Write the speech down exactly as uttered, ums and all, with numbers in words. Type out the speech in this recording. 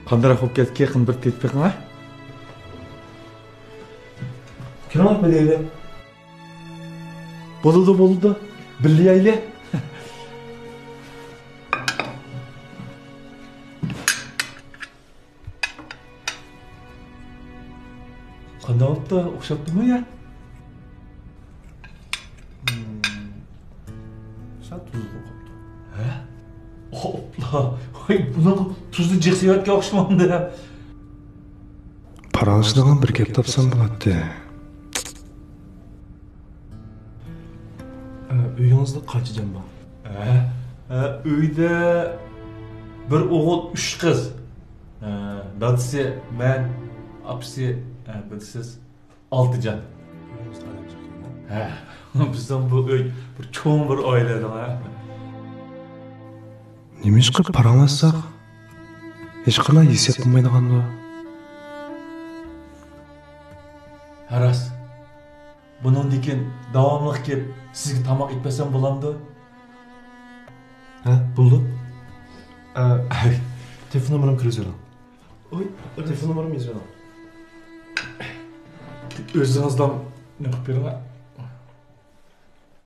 قانداقراق بولۇپ كەتتى، قېنى بىر تېتىپ بېقىڭ ھە. كىرىڭ، بىلەيلى. بولىدۇ، بولىدۇ. بىللە يەيلى. قانداق بوپتۇ؟ ئوخشاپتۇمۇ يا؟ سەل تۇزلۇق قاپتۇ. ھە؟ ئوپلا. ۋاي، بۇنىڭ تۇزنى جىق سېۋەتكەن ئوخشىمامدۇ؟ پاراڭلىشىدىغان بىر گەپ تاپسام بولاتتى. ئە، ئۆيىڭىزدە قانچە جان بار؟ ئە، ئە، ئۆيدە بىر ئوغۇل، ئۈچ قىز. ئە، دادىسى، مەن، ئاپىسى، ئە، بىلىسىز، ئالتە جان. ئۆيىڭىزدە ئادەم جىق ئىكەن-ھە؟ ھە، بىزنىڭ بۇ ئۆي بىر چوڭ بىر ئائىلە ئىدى-ھە. نېمىشقا پاراڭلاشساق، ھېچقانداق ھېسسىيات بولمايدىغاندۇ؟ ھە، راست. بۇنىڭدىن كېيىن داۋاملىق كېلىپ سىزگە تاماق ئېتىپ بەرسەم بولامدۇ؟ ھە، بولىدۇ. ئە، تېلېفون نومۇرۇمنى كىرگۈزۈۋېلىڭ. ئوي، تېلېفون نومۇرۇمنى يېزىۋېلىڭ. ئۆزىڭىزلا نېمە قىلىپ بېرىڭ.